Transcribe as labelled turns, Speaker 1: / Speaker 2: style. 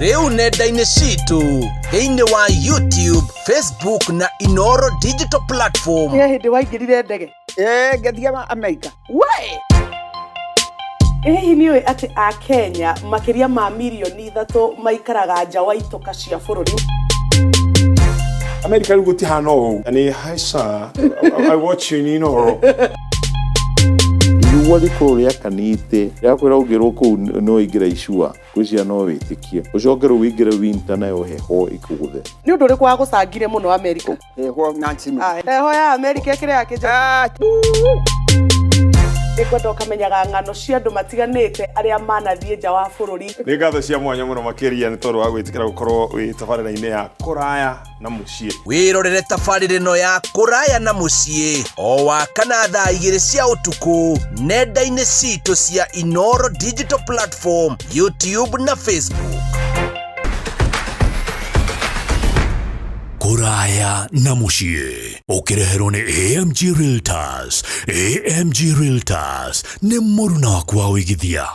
Speaker 1: Rĩu nenda-inĩ citũ thĩinĩ wa YouTube, Facebook na Inoro Digital Platform.
Speaker 2: He hĩndĩ waingĩrire ndege?
Speaker 3: Ĩĩ, ngĩthiĩ Amerika.
Speaker 2: We! Ĩ hihi nĩ ũĩ atĩ Akenya makĩria ma mirioni 3 maikaraga nja wa itoka cia bũrũri?
Speaker 4: Amerika rĩu gũtihana ũũ. Nĩ hi sir, I watch you in Inoro.
Speaker 5: Riũa rĩkorwo rĩakanĩte rĩakwĩra ũngĩrwo kũu no ũingĩre icua ngwĩciria no wĩtĩkie ũcoke rĩu ũingĩre winter nayo heho ĩkũgũthe.
Speaker 2: Nĩ ũndũ ũrĩkũ wagũcangire mũno Amerika?
Speaker 3: Heho na snow.
Speaker 2: Ah, heho ya Amerika ĩkĩrĩ ya kĩnja. Nĩngwenda ũkamenyaga ng'ano cia andũ matiganĩte arĩa manathiĩ nja wa bũrũri.
Speaker 4: Nĩ ngatho cia mwanya mũno makĩria nĩ tondũ wa gwĩtĩkĩra gũkorwo wĩ tabarĩra-inĩ ya kũraya na mũciĩ.
Speaker 1: Wĩrorere tabarĩra ĩno ya kũraya na mũciĩ o wa kana thaa 2 cia ũtukũ nenda-inĩ citũ cia Inoro Digital Platform, YouTube na Facebook.
Speaker 6: Kũraya na mũciĩ ũkĩreherwo nĩ AMG Realtors. AMG Realtors nĩ mũruna waku wa ũigithia.